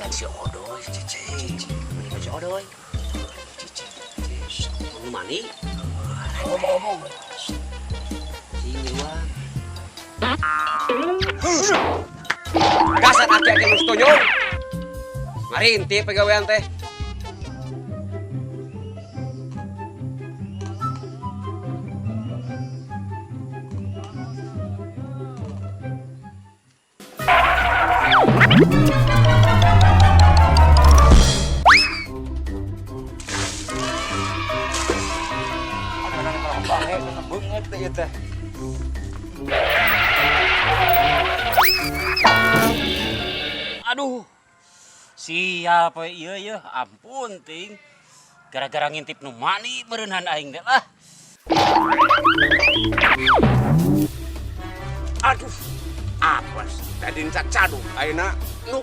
Pamajikan si Odoy, cicing. Pamajikan si Odoy. Cicing. Mau mani? Ngomong-ngomong. Cing miluan. Dasar aki-aki nu tonyong. Ngarintip pagawean teh. Banget teh ieu teh. Aduh. Sial poe ieu yeuh, ampun ting. Gara-gara ngintip nu mani beureunan aing teh lah. Aduh, apes tadi cacadu ayeuna nu